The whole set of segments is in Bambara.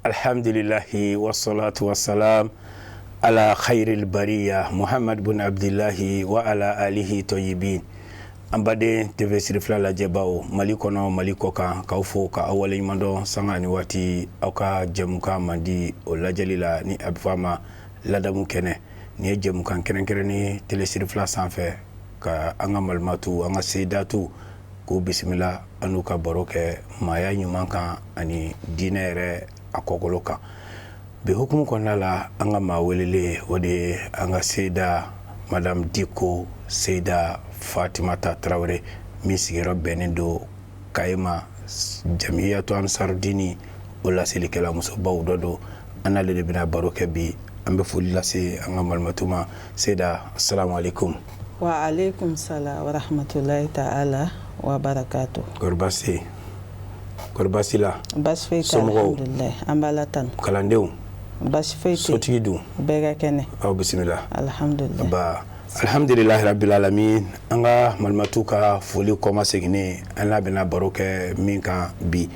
Alhamdulillahi wassalatu wassalam ala khairil bariya Muhammad bun Abdillahi wa ala alihi tayyibin. An baden TV Sirifila lajɛbaw Mali kɔnɔ, Mali kɔkan, k'aw fo ka aw waleɲuman dɔn sanga ni waati aw ka jɛmukan mandi o lajɛli la ni a bɛ fɔ a ma ladamu kɛnɛ. Nin ye jɛmukan kɛrɛnkɛrɛnnen télé Sirifila sanfɛ ka an ka malimatu, an ka seyidatu k'u bisimila an n'u ka baro kɛ maaya ɲuman kan ani diinɛ yɛrɛ a kɔkolo kan. Bi hukumu kɔnɔna la, an ka maa welelen o de ye an ka seyida madame Diko, seyida Fatimata Tarawele, min sigiyɔrɔ bɛnnen don Kayi ma, Jamiyatu Ansarudini o laselikɛla musobaw dɔ don. An n'ale de bɛna baro kɛ bi. An bɛ foli lase an ka malimatu ma. Seyida, assalamu alaikum. Wa alaikum salam wa rahmatullahi ta'ala wa barakatuh. Kɔri baasi tɛ yen? Kɔri baasi la? Baasi foyi tɛ, alhamdulilayi, an b'Ala tanu. Kalandenw? Baasi foyi tɛ. Sotigi dun? Bɛɛ ka kɛnɛ. Aw bisimila. Alhamdulilayi. Ba alhamdulilahi rabbil alamin. An ka malimatu ka foli kɔmaseginnen, an n'a bɛna baro kɛ min kan bi,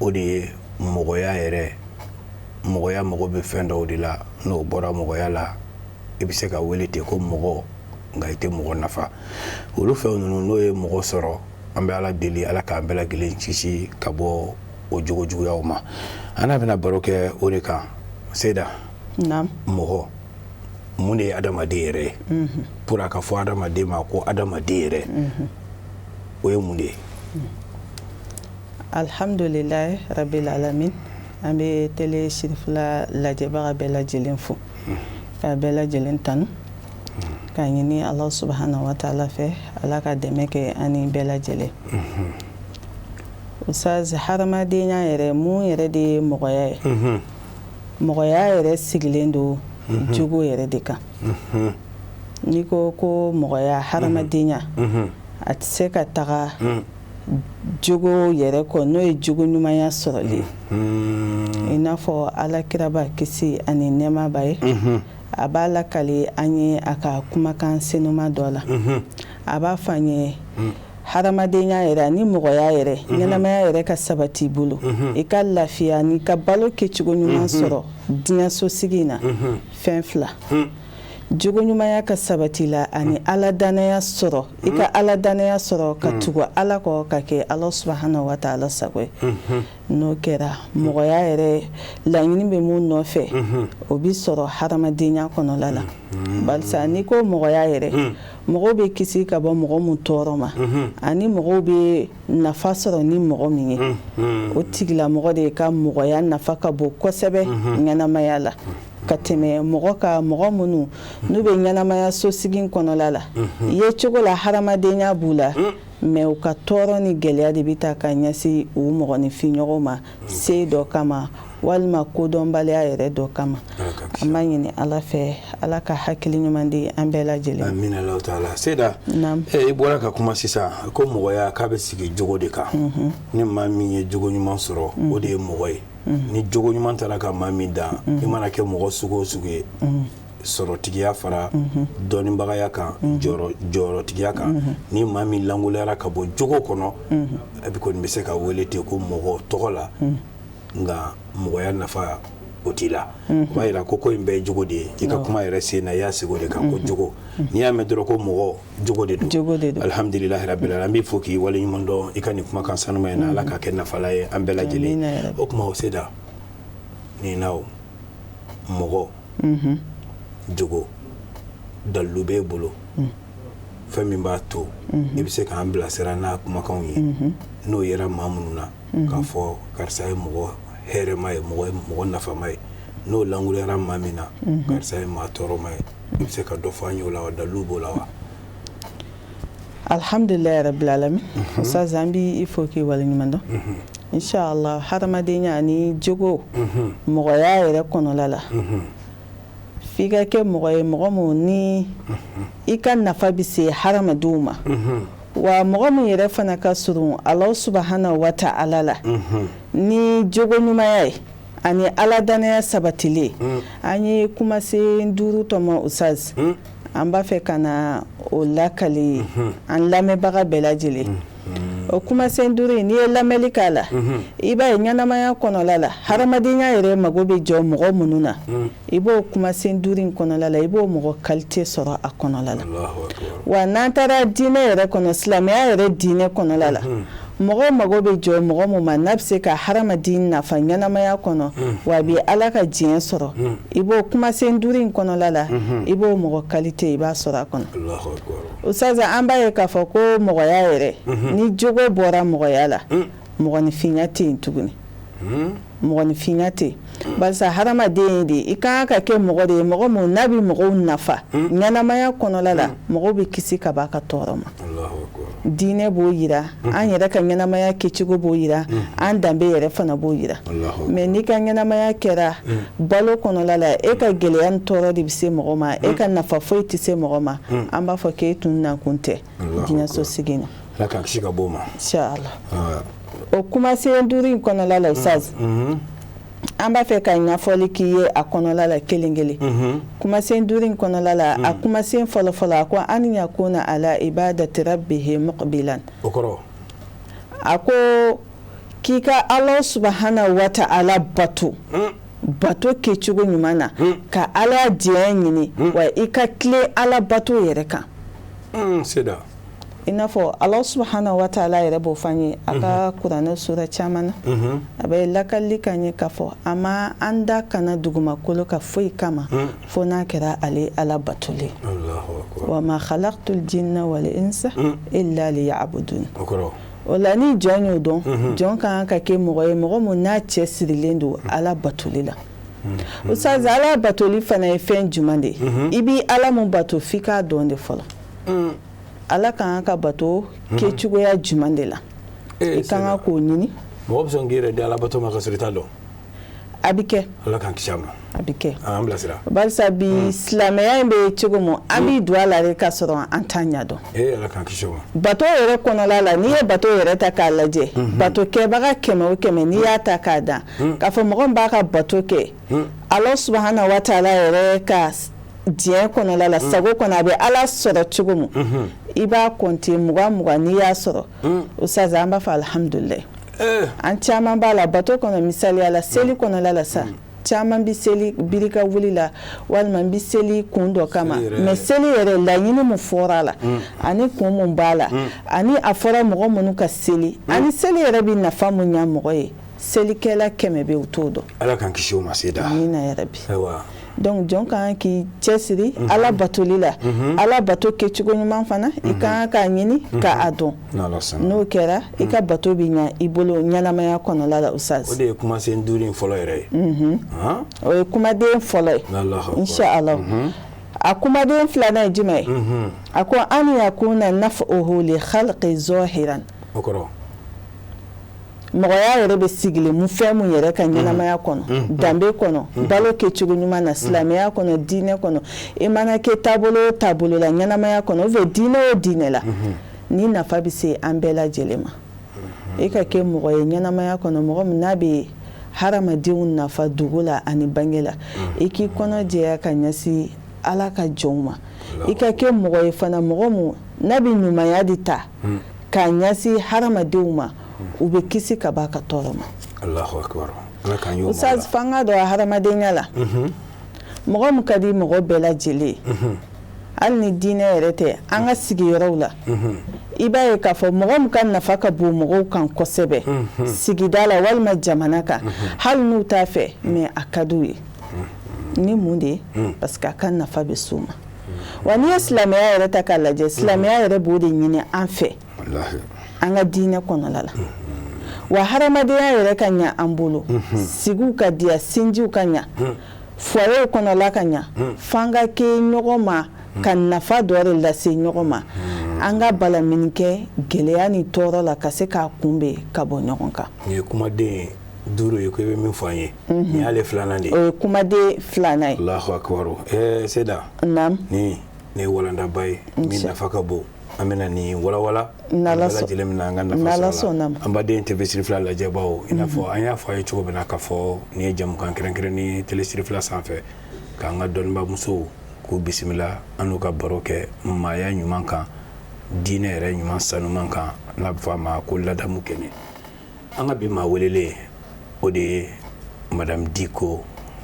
o de ye mɔgɔya yɛrɛ. Mɔgɔya mago bɛ fɛn dɔw de la, n'o bɔra mɔgɔya la, i bɛ se ka wele ten ko mɔgɔ, nka i tɛ mɔgɔ nafa. Olu fɛn ninnu, n'o ye mɔgɔ sɔrɔ, an bɛ Ala deli, Ala k'an bɛɛ lajɛlen kisi ka bɔ o jogo juguyaw ma. An n'a bɛna baro kɛ o de kan. Seyida, mɔgɔ, mun de ye adamaden yɛrɛ ye? Pour a ka fɔ adamaden ma ko adamaden yɛrɛ, o ye mun de ye? Alhamdulilayi rabil alamin. An bɛ télé Sirifila lajɛbaga bɛɛ lajɛlen fo ka bɛɛ lajɛlen tanu k'a ɲini Ala subahana wa taala fɛ, Ala ka dɛmɛ kɛ an ni bɛɛ lajɛlen. Ustaz, hadamadenya yɛrɛ, mun yɛrɛ de ye mɔgɔya ye? Mɔgɔya yɛrɛ sigilen don jogo yɛrɛ de kan. N'i ko ko mɔgɔya, hadamadenya, a tɛ se ka taga jogo yɛrɛ kɔ, n'o ye jogo ɲumanya sɔrɔli ye. I n'a fɔ Ala kiraba, kisi ani nɛɛma b'a ye, a b'a lakali an ye a ka kumakan senuma dɔ la. A b'a fɔ an ye, hadamadenya yɛrɛ ani mɔgɔya yɛrɛ, ɲɛnamaya yɛrɛ ka sabati i bolo, i ka lafiya n'i ka balo kɛcogo ɲuman sɔrɔ diɲɛ sosigi in na, fɛn fila: jogo ɲumanya ka sabati la ani Ala dannaya sɔrɔ, i ka Ala dannaya sɔrɔ ka tugu Ala kɔ, ka kɛ Ala subahana wa taala sago ye. N'o kɛra, mɔgɔya yɛrɛ laɲini bɛ mun nɔfɛ, o bɛ sɔrɔ hadamadenya kɔnɔla la. Barisa n'i ko mɔgɔya yɛrɛ, mɔgɔw bɛ kisi ka bɔ mɔgɔ min tɔɔrɔ ma ani mɔgɔw bɛ nafa sɔrɔ ni mɔgɔ min ye, o tigilamɔgɔ de ka mɔgɔya nafa ka bon kosɛbɛ ɲɛnamaya la ka tɛmɛ mɔgɔ ka mɔgɔ minnu n'u bɛ ɲɛnamaya sosigi kɔnɔla la. Ye cogo la, hadamadenya b'u la, mais u ka tɔɔrɔ ni gɛlɛya de bɛ taa ka ɲɛsin u mɔgɔninfinɲɔgɔnw ma, se dɔ kama walima kodɔnbaliya yɛrɛ dɔ kama. An b'a ɲini Ala fɛ, Ala ka hakili ɲuman di an bɛɛ lajɛlen. Amina Alahu taala. Seyida, i bɔra ka kuma sisan ko mɔgɔya k'a bɛ sigi jogo de kan. Ni maa min ye jogo ɲuman sɔrɔ, o de ye mɔgɔ ye. Ni jogo ɲuman taara ka maa min dan, i mana kɛ mɔgɔ sugu o sugu ye, sɔrɔtigiya fara dɔnnibagaya kan, jɔyɔrɔtigiya kan, ni maa min lankoloyara ka bɔ jogo kɔnɔ, a bɛ kɔni bɛ se ka wele ten ko mɔgɔ tɔgɔ la, nka mɔgɔya nafa o t'i la. O b'a jira ko ko in bɛɛ ye jogo de ye. I ka kuma yɛrɛ sen na, i y'a sigi o de kan ko jogo. N'i y'a mɛn dɔrɔn ko mɔgɔ, jogo de don. Jogo de don. Alhamdulilahi rabbil alamin. An b'i fo k'i waleɲuman dɔn i ka nin kumakan sanuma in na. Ala k'a kɛ nafala ye an bɛɛ lajɛlen. O tuma o Seyida, nin na o mɔgɔ jogo dalilu b'e bolo, fɛn min b'a to i bɛ se k'an bilasira n'a kumakanw ye, n'o yera maa minnu na k'a fɔ karisa ye mɔgɔ hɛrɛma ye, mɔgɔ nafama ye, n'o lankoloyara maa min na, karisa ye maa tɔɔrɔma ye, i bɛ se ka dɔ fɔ an ye o la wa? Dalilu b'o la wa? Alhamdulilayi rabbil alamin. Ustaz, an b'i fo k'i waleɲuman dɔn. Inshallah, hadamadenya ani jogo, mɔgɔya yɛrɛ kɔnɔla la, f'i ka kɛ mɔgɔ ye, mɔgɔ mun ni i ka nafa bɛ se hadamadenw ma, wa mɔgɔ min yɛrɛ fana ka surun Alahu subahana wa ta'ala la ni jogo ɲumanya ye ani Ala dannaya sabatilen. An ye kumasen 5 tɔmɔ, Ustaz. An b'a fɛ ka na o lakali an lamɛnbaga bɛɛ lajɛlen. O kumasen duuru in, n'i ye lamɛnli k'a la, i b'a ye ɲɛnamaya kɔnɔla la, hadamadenya yɛrɛ mago bɛ jɔ mɔgɔ minnu na, i b'o kumasen duuru in kɔnɔla la, i b'o mɔgɔ qualité sɔrɔ a kɔnɔla la. Wa n'an taara diinɛ yɛrɛ kɔnɔ, silamɛya yɛrɛ diinɛ kɔnɔla la, mɔgɔ mago bɛ jɔ mɔgɔ min ma n'a bɛ se ka hadamaden nafa ɲɛnamaya kɔnɔ, wa a bɛ Ala ka diɲɛ sɔrɔ, i b'o kumasen duuru in kɔnɔla la, i b'o mɔgɔ qualité i b'a sɔrɔ a kɔnɔ. Ustaz, an b'a ye k'a fɔ ko mɔgɔya yɛrɛ, ni jogo bɔra mɔgɔya la, mɔgɔninfinya tɛ yen tuguni, mɔgɔninfinya tɛ yen, barisa hadamaden ye de, i ka kan ka kɛ mɔgɔ de ye, mɔgɔ min n'a bɛ mɔgɔw nafa ɲɛnamaya kɔnɔla la, mɔgɔw bɛ kisi ka b'a ka tɔɔrɔ ma. Diinɛ b'o yira, an yɛrɛ ka ɲɛnamaya kɛcogo b'o yira, an danbe yɛrɛ fana b'o yira. Mais n'i ka ɲɛnamaya kɛra balo kɔnɔla la, e ka gɛlɛya ni tɔɔrɔ de bɛ se mɔgɔ ma, e ka nafa foyi tɛ se mɔgɔ ma, an b'a fɔ k'e tun nakun tɛ diɲɛso sigi na. Ala k'an kisi ka bɔ o ma. Inchallah. O kumasen duuru in kɔnɔla la, Ustaz, an b'a fɛ ka ɲɛfɔli k'i ye a kɔnɔla la kelen kelen. Kumasen duuru in kɔnɔla la, a kumasen fɔlɔfɔlɔ, a ko an yakuna ala ibadati rabbihi muqbilan. O kɔrɔ? A ko k'i ka Ala subahana wa ta'ala bato, bato kɛcogo ɲuman na, ka Ala diɲɛ ɲini, wa i ka tilen Ala bato yɛrɛ kan. Seda. I n'a fɔ Ala subahana wa ta'ala yɛrɛ b'o fɔ an ye a ka kuranɛ sura caman na. A bɛ lakali k'an ye k'a fɔ a ma an da kana dugumakolo kan foyi kama fo n'a kɛra ale Ala batolen. Wa ma khalaqtul jinna wal insa illa liya'budun. O la ni jɔn y'o dɔn, jɔn ka kan ka kɛ mɔgɔ ye, mɔgɔ min n'a cɛ sirilen don Ala batoli la. Ustaz, Ala batoli fana ye fɛn jumɛn de ye? I b'i Ala mun bato, f'i k'a dɔn de fɔlɔ. Ala ka kan ka bato kɛcogoya jumɛn de la? I ka kan k'o ɲini. Mɔgɔ bɛ sɔn k'i yɛrɛ di Ala bato ma ka sɔrɔ i t'a dɔn? A bɛ kɛ. Ala k'an kisi a ma. A bɛ kɛ. An bilasira. Barisa bi silamɛya in bɛ cogo min, an bɛ don a la de k'a sɔrɔ an t'a ɲɛ dɔn. Ee, Ala k'an kisi o ma. Bato yɛrɛ kɔnɔla la, n'i ye bato yɛrɛ ta k'a lajɛ, bato kɛbaga kɛmɛ o kɛmɛ, n'i y'a ta k'a dan k'a fɔ mɔgɔ min b'a ka bato kɛ Ala subahana wa taala yɛrɛ ka diɲɛ kɔnɔla la, sago kɔnɔ, a bɛ Ala sɔrɔ cogo min, i b'a compter 20 20, n'i y'a sɔrɔ, Ustaz, an b'a fɔ alihamudulilayi. An caman b'a la bato kɔnɔ, misaliya la seli kɔnɔla la sa, caman bɛ seli birika wuli la, walima n bɛ seli kun dɔ kama, mais seli yɛrɛ laɲini min fɔra a la, ani kun min b'a la, ani a fɔra mɔgɔ minnu ka seli, ani seli yɛrɛ bɛ nafa mun ɲa mɔgɔ ye, selikɛla 100 bɛ u t'o dɔn. Ala k'an kisi o ma, Seda. Amina yarabi. Donc jɔn ka kan k'i cɛsiri Ala batoli la, Ala bato kɛcogo ɲuman fana i ka kan k'a ɲini k'a dɔn. N'o kɛra, i ka bato bɛ ɲa i bolo ɲɛnamaya kɔnɔla la, Ustaz. O de ye kumasen duuru in fɔlɔ yɛrɛ ye. O ye kumaden fɔlɔ ye, inshallah. A kumaden filanan ye jumɛn ye? A ko an yakuna naf'uhu li khalqi zahiran. O kɔrɔ? Mɔgɔya yɛrɛ bɛ sigilen mun fɛn mun yɛrɛ ka ɲɛnamaya kɔnɔ, danbe kɔnɔ, balo kɛcogo ɲuman na, silamɛya kɔnɔ, diinɛ kɔnɔ, i mana kɛ taabolo o taabolo la ɲɛnamaya kɔnɔ, ou bien diinɛ o diinɛ la, ni nafa bɛ se an bɛɛ lajɛlen ma. I ka kɛ mɔgɔ ye ɲɛnamaya kɔnɔ, mɔgɔ min n'a bɛ hadamadenw nafa dugu la ani bange la, i k'i kɔnɔ jɛya ka ɲɛsin Ala ka jɔnw ma. I ka kɛ mɔgɔ ye fana, mɔgɔ mun n'a bɛ ɲumanya de ta k'a ɲɛsin hadamadenw ma, u bɛ kisi ka b'a ka tɔɔrɔ ma. Allahu akbar, Ala k'an y'o. Ustaz, f'an ka dɔn hadamadenya la, mɔgɔ min ka di mɔgɔ bɛɛ lajɛlen ye, hali ni diinɛ yɛrɛ tɛ, an ka sigiyɔrɔw la, i b'a ye k'a fɔ mɔgɔ min ka nafa ka bon mɔgɔw kan kosɛbɛ sigida la walima jamana kan, hali n'u t'a fɛ, mais a ka d'u ye ni mun de ye? Parce que a ka nafa bɛ s'u ma. Wa n'i ye silamɛya yɛrɛ ta k'a lajɛ, silamɛya yɛrɛ b'o de ɲini an fɛ an ka diinɛ kɔnɔla la. Wa hadamadenya yɛrɛ ka ɲa an bolo, sigiw ka diya, sinjiw ka ɲa, foyerw kɔnɔla ka ɲa, f'an ka kɛ ɲɔgɔn ma ka nafa dɔ de lase ɲɔgɔn ma, an ka balamini kɛ gɛlɛya ni tɔɔrɔ la ka se k'a kunbɛn ka bɔ ɲɔgɔn kan. Nin ye kumaden duuru ye ko i bɛ min fɔ an ye, nin y'ale filanan de ye. O ye kumaden filanan ye. Allahu akbar. Seda. Naam. Nin ye walandaba ye min nafa ka bon. An bɛna nin walawala, bɛɛ lajɛlen bɛna an ka nafa sɔrɔ a la. An baden TV Sirifila lajɛbaw, i n'a fɔ an y'a fɔ a ye cogo min na k'a fɔ nin ye jamukan kɛrɛnkɛrɛnnen ye Télé Sirifila sanfɛ, k'an ka dɔnnibamusow k'u bisimila, an n'u ka baro kɛ maaya ɲuman kan. Diinɛ yɛrɛ ɲuman sanuman kan, n'a bɛ fɔ a ma ko ladamu kɛnɛ. An ka bi maa welelen, o de ye Madame Diko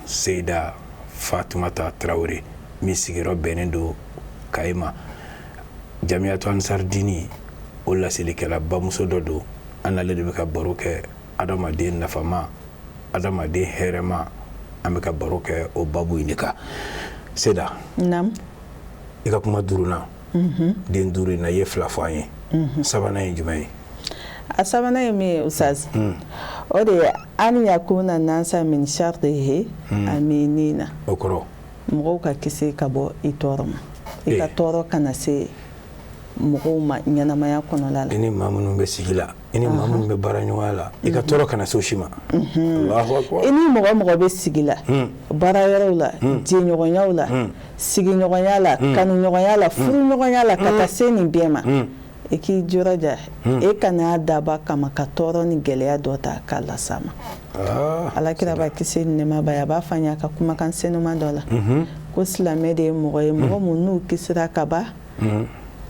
Seyida Fatumata Tarawele, min sigiyɔrɔ bɛnnen don Kayi ma. Jamiyatu Ansaridini, o laselikɛla bamuso dɔ don. An n'ale de bɛ ka baro kɛ adamaden nafama, adamaden hɛrɛma. An bɛ ka baro kɛ o babu in de kan. Seyida, Naam. I ka kuma duurunan, den duuru in na, i ye fila fɔ an ye. Sabanan ye jumɛn ye? A sabanan ye min ye, Ustaz, o de ye an yakuna nasa min sharrihi aminina. O kɔrɔ? Mɔgɔw ka kisi ka bɔ i tɔɔrɔ ma, i ka tɔɔrɔ kana se mɔgɔw ma ɲɛnamaya kɔnɔla la. I ni maa minnu bɛ sigi la, i ni maa minnu bɛ baara ɲɔgɔnya la, i ka tɔɔrɔ kana se o si ma. Allahu akbar. I ni mɔgɔ mɔgɔ bɛ sigi la, baara yɔrɔw la, jɛɲɔgɔnyaw la, sigiɲɔgɔnya la, kanuɲɔgɔnya la, furuɲɔgɔnya la, ka taa se nin bɛɛ ma, i k'i jiraja, e kana daba kama ka tɔɔrɔ ni gɛlɛya dɔ ta k'a las'a ma. Alakira kisi ni nɛɛma b'a ye, a b'a fɔ an ye a ka kumakan senuman dɔ la ko silamɛ de ye mɔgɔ ye, mɔgɔ mun n'u kisira ka ban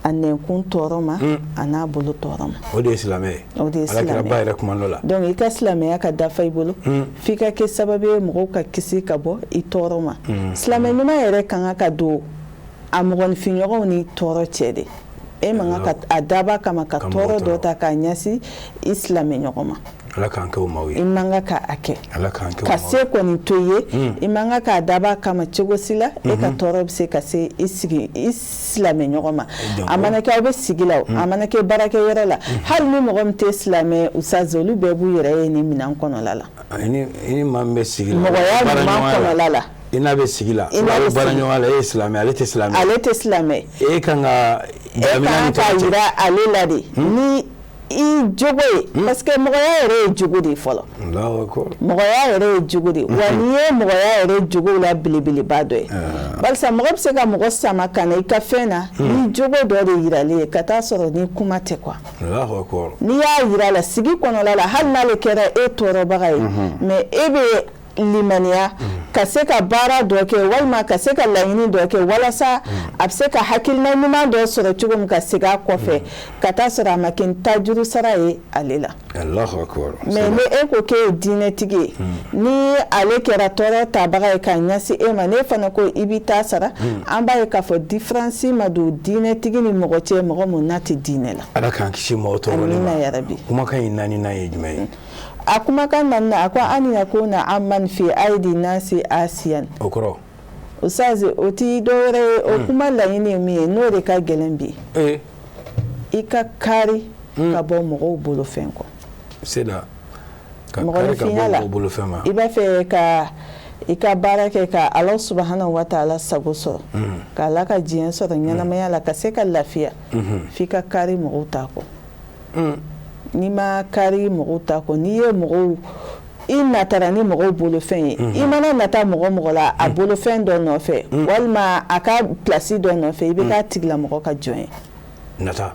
a nɛnkun tɔɔrɔ ma, a n'a bolo tɔɔrɔ ma. O de ye silamɛ ye. O de ye silamɛ. Alakiraba yɛrɛ kuma dɔ la. Donc i ka silamɛya ka dafa i bolo, f'i ka kɛ sababu ye mɔgɔw ka kisi ka bɔ i tɔɔrɔ ma. Silamɛ ɲuman yɛrɛ ka kan ka don a mɔgɔninfinɲɔgɔnw ni tɔɔrɔ cɛ de. E man kan ka a daba kama ka tɔɔrɔ dɔ ta k'a ɲɛsin i silamɛ ɲɔgɔn ma. Ala k'an kɛ o maaw ye. I man kan ka a kɛ. Ala k'an kɛ o ka se kɔni to i ye, i man kan k'a daba kama cogo si la e ka tɔɔrɔ bɛ se ka se i sigi i silamɛ ɲɔgɔn ma. A mana kɛ aw bɛ sigi la o, a mana kɛ baarakɛyɔrɔ la, hali ni mɔgɔ min tɛ silamɛ, Ustaz, olu bɛɛ b'u yɛrɛ ye nin minɛn kɔnɔla la. I ni maa min bɛ sigi la, mɔgɔya ɲuman kɔnɔla la. I n'a bɛ sigi la, i n'a bɛ baara ɲɔgɔn la, e ye silamɛ, ale tɛ silamɛ. Ale tɛ silamɛ. E kan ka e kan ka yira ale la de ni i jogo ye, parce que mɔgɔya yɛrɛ ye jogo de ye fɔlɔ. Mɔgɔya yɛrɛ ye jogo de ye, wa n'i ye mɔgɔya yɛrɛ jogo la belebeleba dɔ ye, barisa mɔgɔ bɛ se ka mɔgɔ sama ka na i ka fɛn na ni jogo dɔ de yiralen ye, ka taa sɔrɔ ni kuma tɛ quoi. N'i y'a yira la sigi kɔnɔla la, hali n'ale kɛra e tɔɔrɔbaga ye, mais e bɛ limaniya ka se ka baara dɔ kɛ walima ka se ka laɲini dɔ kɛ walasa a bɛ se ka hakilina ɲuman dɔ sɔrɔ cogo min ka segin a kɔfɛ, ka taa sɔrɔ a ma kɛ ni tajuru sara ye ale la. Mais ni e ko k'e ye diinɛtigi ye, ni ale kɛra tɔɔrɔ tabaga ye ka ɲɛsin e ma, n'e fana ko i b'i ta sara, an b'a ye k'a fɔ différence ma don diinɛtigi ni mɔgɔ cɛ, mɔgɔ mun n'a tɛ diinɛ la. Ala k'an kisi mɔgɔ tɔɔrɔli ma. Amina yarabi. Kumakan in naaninan ye jumɛn ye? A kumakan naaninan, a ko an yakuna amman fi aidi nasi asiyan. O kɔrɔ? Ustaz, o ti dɔwɛrɛ ye, o kuma laɲini ye min ye, n'o de ka gɛlɛn bi, i ka kari ka bɔ mɔgɔw bolofɛn kɔ. Seda, ka kari ka bɔ mɔgɔw bolofɛn ma. I b'a fɛ ka i ka baara kɛ ka Ala subahana wa taala sago sɔrɔ, ka Ala ka diɲɛ sɔrɔ ɲɛnamaya la, ka se ka lafiya, f'i ka kari mɔgɔw ta kɔ. N'i ma kari mɔgɔw ta kɔ, n'i ye mɔgɔw i natara ni mɔgɔw bolofɛn ye, i mana nata mɔgɔ mɔgɔ la a bolofɛn dɔ nɔfɛ walima a ka place dɔ nɔfɛ, i bɛ k'a tigilamɔgɔ ka jɔn ye. Nata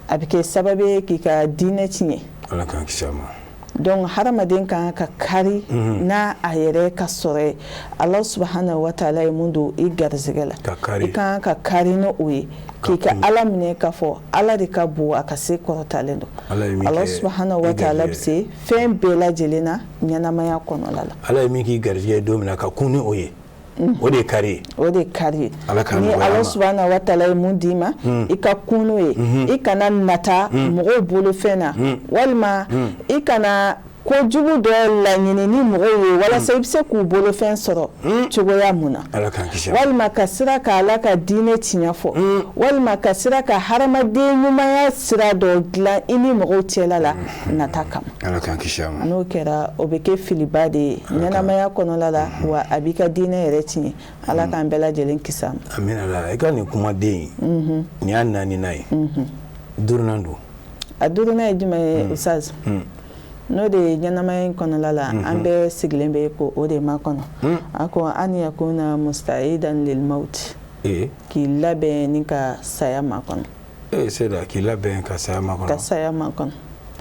a bɛ kɛ sababu ye k'i ka diinɛ tiɲɛ. Ala k'an kisi a ma. Donc hadamaden kan ka kari n'a a yɛrɛ ka sɔrɔ ye. Ala subahana wa taala ye mun don i garisɛgɛ la, i kan ka kari ni o ye, k'i ka Ala minɛ k'a fɔ Ala de ka bon, a ka se kɔrɔtalen don. Ala subahana wa taala bɛ se fɛn bɛɛ lajɛlen na ɲɛnamaya kɔnɔla la. Ala ye min k'i garisɛgɛ don min na, ka kun ni o ye, o de ye kari ye. O de ye kari ye. Ni Ala subahana wa taala ye mun d'i ma, i ka kun n'o ye. I kana nata mɔgɔw bolofɛn na, walima i kana kojugu dɔ laɲini ni mɔgɔw ye walasa i bɛ se k'u bolofɛn sɔrɔ cogoya mun na, walima ka sira ka Ala ka diinɛ tiɲɛ fɔ, walima ka sira ka hadamaden ɲumanya sira dɔ dilan i ni mɔgɔw cɛla la nata kama. N'o kɛra, o bɛ kɛ filiba de ye ɲɛnamaya kɔnɔla la, wa a b'i ka diinɛ yɛrɛ tiɲɛ. Ala k'an bɛɛ lajɛlen kisi a ma. Amina. I ka nin kumaden nin y'a naaninan ye, duurunan don? A duurunan ye jumɛn ye, Ustaz? N'o de ye ɲɛnamaya in kɔnɔla la, an bɛɛ sigilen bɛ ko o de makɔnɔ. A ko an yakuna mustaidan lil maut, k'i labɛn ni ka saya makɔnɔ. Ee Seda, k'i labɛn ka saya makɔnɔ. Ka saya makɔnɔ.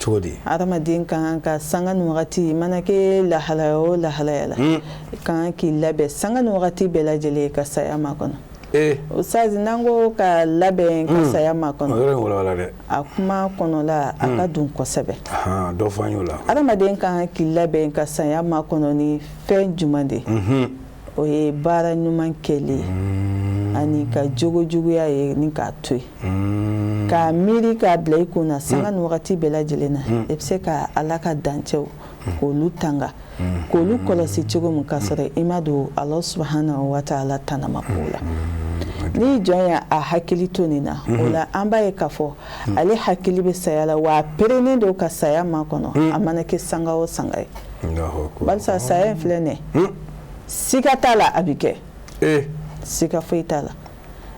Cogo di? Hadamaden ka kan ka sanga ni wagati, i mana kɛ lahalaya o lahalaya la, i ka kan k'i labɛn sanga ni wagati bɛɛ lajɛlen ka saya makɔnɔ. Ustaz, n'an ko ka labɛn ka saya makɔnɔ, O yɔrɔ in walawala dɛ. A kuma kɔnɔla a ka dun kosɛbɛ. Dɔ fɔ an y'o la. Adamaden kan k'i labɛn ka saya makɔnɔ ni fɛn jumɛn de? O ye baara ɲuman kɛli ye ani ka jogo juguya ye ni k'a to yen, k'a miiri k'a bila i kun na sanga ni wagati bɛɛ lajɛlen na, i bɛ se ka Ala ka dancɛw k'olu tanga, k'olu kɔlɔsi cogo min k'a sɔrɔ i ma don Ala subahana wa taala tanama ko la. Ni jɔn y'a hakili to nin na, o la an b'a ye k'a fɔ ale hakili bɛ saya la, wa a perennen don ka saya makɔnɔ, a mana kɛ sanga o sanga ye. Barisa saya in filɛ nin ye, siga t'a la, a bɛ kɛ, siga foyi t'a la.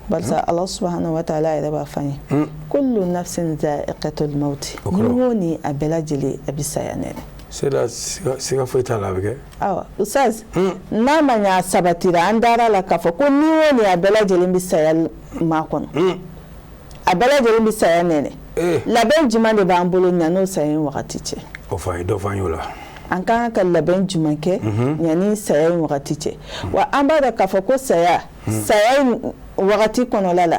Barisa Ala subahana wa taala yɛrɛ b'a fɔ an ye: kullu nafsin za'iqatul mawti. Ni o ni a bɛɛ lajɛlen a bɛ saya nɛnɛ. Sera siga foyi t'a la, a bɛ kɛ. Awa Ustaz, n'a ma ɲɛ a sabatira, an dara la k'a fɔ ko ni o ni a bɛɛ lajɛlen bɛ saya makɔnɔ, a bɛɛ lajɛlen bɛ saya nɛnɛ. Labɛn jumɛn de b'an bolo ɲan'o saya in wagati cɛ? O fɔ an ye, dɔ fɔ an y'o la. An ka kan ka labɛn jumɛn kɛ ɲani saya in wagati cɛ? Wa an b'a dɔn k'a fɔ ko saya in wagati kɔnɔla la,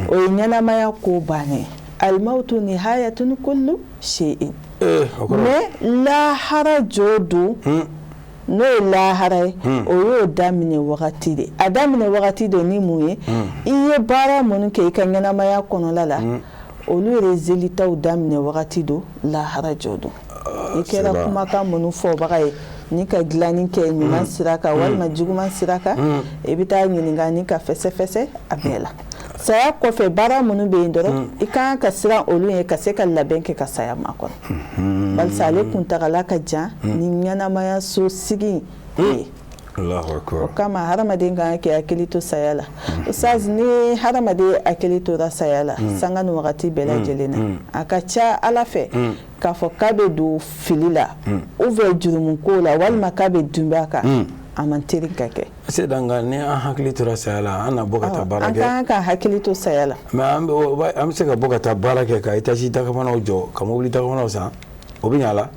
o ye ɲɛnamaya ko bannen. Alimawutu nihayatun kullu shay'in. Mais lahara jɔ don, n'o ye lahara ye, o y'o daminɛ wagati de. A daminɛ wagati de ni mun ye? I ye baara minnu kɛ i ka ɲɛnamaya kɔnɔla la, olu résultatw daminɛ wagati don, lahara jɔ don. I kɛra kumakan minnu fɔbaga ye ni ka dilanni kɛ ɲuman sira kan walima juguman sira kan, i bɛ taa ɲininka ni ka fɛsɛfɛsɛ a bɛɛ la. Saya kɔfɛ, baara minnu bɛ yen dɔrɔn, i kan ka siran olu ye ka se ka labɛn kɛ ka saya makɔnɔ, barisa ale kuntagala ka jan ni ɲɛnamaya so sigi ye. O kama hadamaden kan k'i hakili to saya la. Ustaz, ni hadamaden hakili tora saya la sanga ni wagati bɛɛ lajɛlen na, a ka ca Ala fɛ k'a fɔ k'a bɛ don fili la ou bien jurumu ko la walima k'a bɛ dunba kan, a man teli ka kɛ. Seyida, nka ni an hakili tora saya la, an na bɔ ka taa baara kɛ. An kan ka hakili to saya la. Mais an bɛ se ka bɔ ka taa baara kɛ, ka étage dakabanaw jɔ, ka mobili dakabanaw san, o bɛ ɲɛ a la?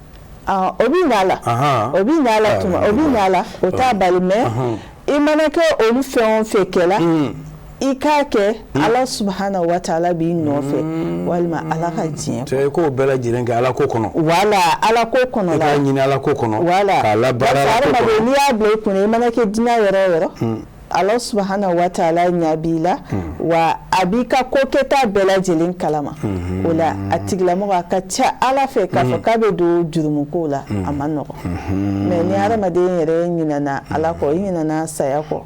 O bɛ ɲɛ a la, o bɛ ɲɛ a la tuma, o bɛ ɲɛ a la, o t'a bali. Mais i mana kɛ olu fɛn o fɛn kɛ la, i k'a kɛ Ala subahana wa taala b'i nɔfɛ walima Ala ka diɲɛ. I k'o bɛɛ lajɛlen kɛ Ala ko kɔnɔ. Wala Ala ko kɔnɔ la. I k'a ɲini Ala ko kɔnɔ. Wala k'a labaara Ala ko kɔnɔ. N'i y'a bila i kunna, i mana kɛ diɲɛ yɔrɔ o yɔrɔ, Ala subahana wa taala ɲɛ b'i la, wa a b'i ka ko kɛta bɛɛ lajɛlen kalama. O la a tigilamɔgɔ, a ka ca Ala fɛ k'a fɔ k'a bɛ don jurumu ko la, a ma nɔgɔn. Mais ni hadamaden yɛrɛ ɲinɛna Ala kɔ, i ɲinɛna saya kɔ,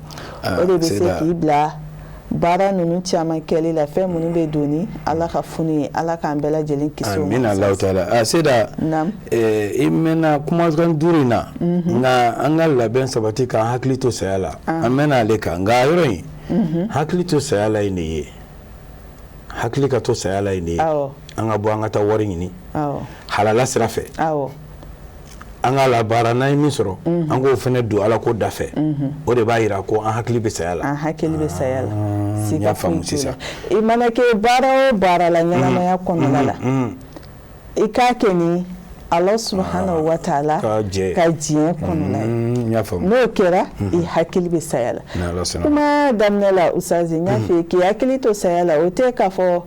o de bɛ se k'i bila baara ninnu caman kɛli la, fɛn minnu bɛ don ni Ala ka funu ye. Ala k'an bɛɛ lajɛlen kisi o ma. Amina Alahu taala. Seyida, i mɛnna kumakan duuru in na, nka an ka labɛn sabati k'an hakili to saya la, an mɛnna ale kan. Nka yɔrɔ in, hakili to saya la in de ye, hakili ka to saya la in de ye, an ka bɔ an ka taa wari ɲini halala sira fɛ, an ka labaara, n'an ye min sɔrɔ, an k'o fana don Ala ko da fɛ. O de b'a jira ko an hakili bɛ saya la. An hakili bɛ saya la. N y'a faamu sisan. I mana kɛ baara o baara la ɲɛnamaya kɔnɔna la, i k'a kɛ ni Ala subahana wa taala ka diɲɛ kɔnɔna ye. N y'a faamu. N'o kɛra, i hakili bɛ saya la. Kuma daminɛ la, Ustazi, n y'a f'i ye k'i hakili to saya la, o tɛ k'a fɔ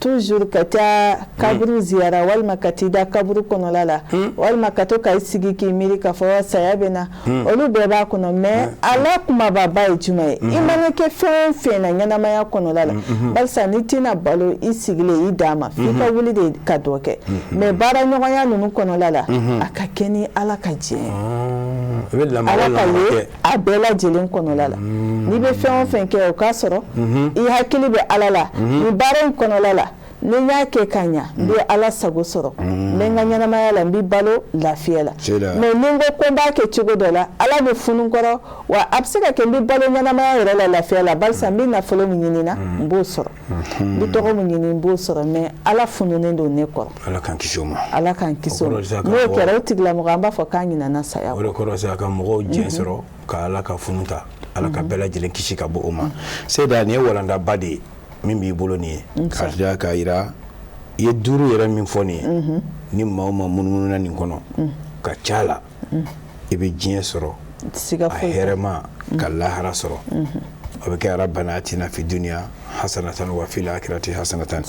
toujours ka taa kaburu ziyara walima ka t'i da kaburu kɔnɔla la walima ka to ka i sigi k'i miiri k'a fɔ saya bɛ na. Olu bɛɛ b'a kɔnɔ, mais ala kumababa ye jumɛn ye? I mana kɛ fɛn o fɛn na ɲɛnamaya kɔnɔla la, barisa n'i tɛna balo i sigilen i dan ma, f'i ka wuli de ka dɔ kɛ. Mais baara ɲɔgɔnya ninnu kɔnɔla la, a ka kɛ ni Ala ka diɲɛ ye, Ala ka ye a bɛɛ lajɛlen kɔnɔla la. N'i bɛ fɛn o fɛn kɛ, o k'a sɔrɔ i hakili bɛ Ala la. Nin baara in kɔnɔla la, ni n y'a kɛ ka ɲa, n bɛ Ala sago sɔrɔ, n bɛ n ka ɲɛnamaya la, n bɛ balo lafiya la. Mais ni n ko ko n b'a kɛ cogo dɔ la, Ala bɛ funu n kɔrɔ, wa a bɛ se ka kɛ n bɛ balo ɲɛnamaya yɛrɛ la lafiya la, barisa n bɛ nafolo min ɲini na, n b'o sɔrɔ, n bɛ tɔgɔ min ɲini, n b'o sɔrɔ, mais Ala fununen don ne kɔrɔ. Ala k'an kisi o ma. Ala k'an kisi o ma. N'o kɛra, o tigilamɔgɔ, an b'a fɔ k'a ɲinɛna saya kɔ. O de kɔrɔ sa ka mɔgɔw diɲɛ sɔrɔ ka Ala ka funu ta. Ala ka bɛɛ lajɛlen kisi ka bɔ o ma. Seyida, nin ye walandaba de ye min b'i bolo nin ye, k'a da k'a jira i ye duuru yɛrɛ min fɔ nin ye, ni maa o maa munumununa nin kɔnɔ ka ca la, i bɛ diɲɛ sɔrɔ a hɛrɛma, ka lahara sɔrɔ. O bɛ kɛ rabbana atina fi dunya hasanatan wa fil akhirati hasanatan.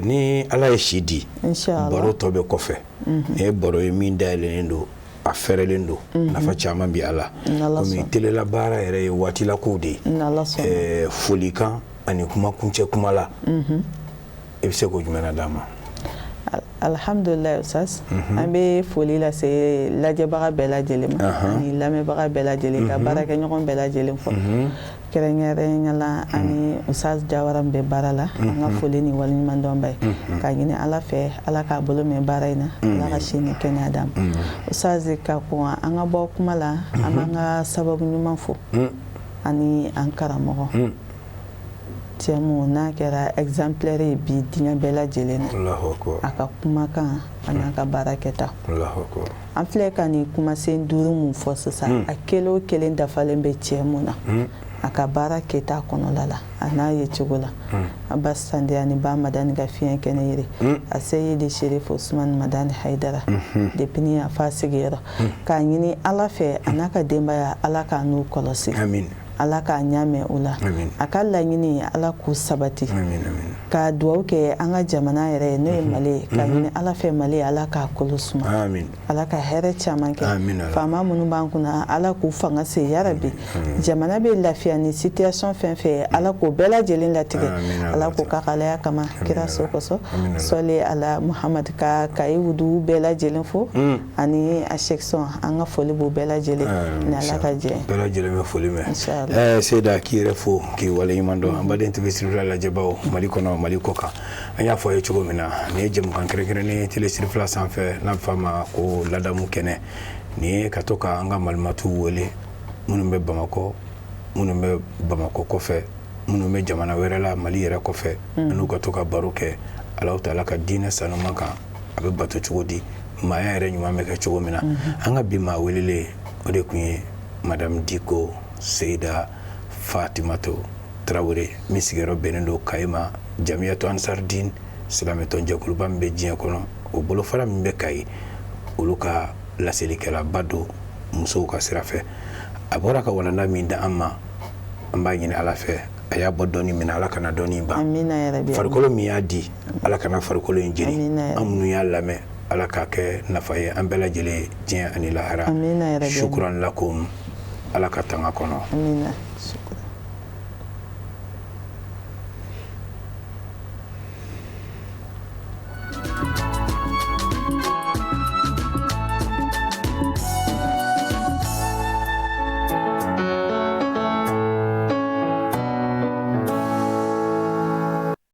Ni Ala ye si di, baro tɔ bɛ kɔfɛ. Nin ye baro ye min dayɛlɛnnen don, a fɛrɛlen don, nafa caman bɛ a la. Komi telela baara yɛrɛ ye waatilakow de ye, folikan ani kuma kuncɛ kuma la, i bɛ se k'o jumɛn d'an ma? Alhamdulilayi Ustaz, an bɛ foli lase lajɛbaga bɛɛ lajɛlen ma ani lamɛnbaga bɛɛ lajɛlen, ka baarakɛɲɔgɔn bɛɛ lajɛlen fo, kɛrɛnkɛrɛnnenya la ani Ustaz Jawara min bɛ baara la. An ka foli ni waleɲuman dɔn ba ye k'a ɲini Ala fɛ, Ala k'a bolo mɛn baara in na, Ala ka si ni kɛnɛya d'an ma. Ustaz, ka kɔn an ka bɔ kuma la, an b'an ka sababu ɲuman fo ani an karamɔgɔ cɛ mun n'a kɛra exemplaire ye bi diɲɛ bɛɛ lajɛlen na, a ka kumakan a n'a ka baara kɛta. An filɛ ka nin kumasen 5 mun fɔ sisan, a kelen o kelen dafalen bɛ cɛ mun na a ka baara kɛta kɔnɔla la, a n'a ye cogo la. Abbas Sande ani ba Madani ka fiɲɛ kɛnɛ yiri, a Seyidi Sherif Usman Madani Haidara, depuis ni a fa sigiyɔrɔ, k'a ɲini Ala fɛ a n'a ka denbaya, Ala k'a n'u kɔlɔsi, Ala k'a ɲɛ mɛn o la, a ka laɲini Ala k'u sabati, ka dugawu kɛ an ka jamana yɛrɛ ye, n'o ye Mali ye, ka ɲini Ala fɛ Mali, Ala k'a kolo suma, Ala ka hɛrɛ caman kɛ. Faama minnu b'an kunna, Ala k'u fanga se yarabi. Jamana bɛ lafiya ni situation fɛn fɛn ye, Ala k'o bɛɛ lajɛlen latigɛ, Ala k'o k'a ka alaya kama, kira so kosɔn, sɔli ala Muhamad. Ka Kayi wudu bɛɛ lajɛlen fo ani a section, an ka foli b'u bɛɛ lajɛlen ni Ala ka jɛ. Bɛɛ lajɛlen bɛ foli mɛn. Seyida, k'i yɛrɛ fo k'i waleɲuman dɔn. An baden TV Sirifila lajɛbaw, Mali kɔnɔ, Mali kɔ kan, an y'a fɔ a ye cogo min na, nin ye jɛmukan kɛrɛnkɛrɛnnen télé Sirifila sanfɛ n'a bɛ f'a ma ko ladamu kɛnɛ. Nin ye ka to ka an ka malimatuw wele, minnu bɛ Bamakɔ, minnu bɛ Bamakɔ kɔfɛ, minnu bɛ jamana wɛrɛ la Mali yɛrɛ kɔfɛ, an'u ka to ka baro kɛ Alahu taala ka diinɛ sanuman kan, a bɛ bato cogo di, maaya yɛrɛ ɲuman bɛ kɛ cogo min na. An ka bi maa welelen, o de tun ye Madame Diko Seyida Fatimato Tarawele min sigiyɔrɔ bɛnnen don Kayi ma, Jamiyatu Ansardin, silamɛtɔn jɛkuluba min bɛ diɲɛ kɔnɔ, o bolofara min bɛ Kayi, olu ka laselikɛlaba don musow ka sira fɛ. A bɔra ka walanda min di an ma, an b'a ɲini Ala fɛ, a y'a bɔ dɔnni min na, Ala kana dɔnni ban. Farikolo min y'a di, Ala kana farikolo in jeni. An minnu y'a lamɛn, Ala k'a kɛ nafa ye an bɛɛ lajɛlen diɲɛ ani lahara. Shukran lakum, Ala ka tanga kɔnɔ.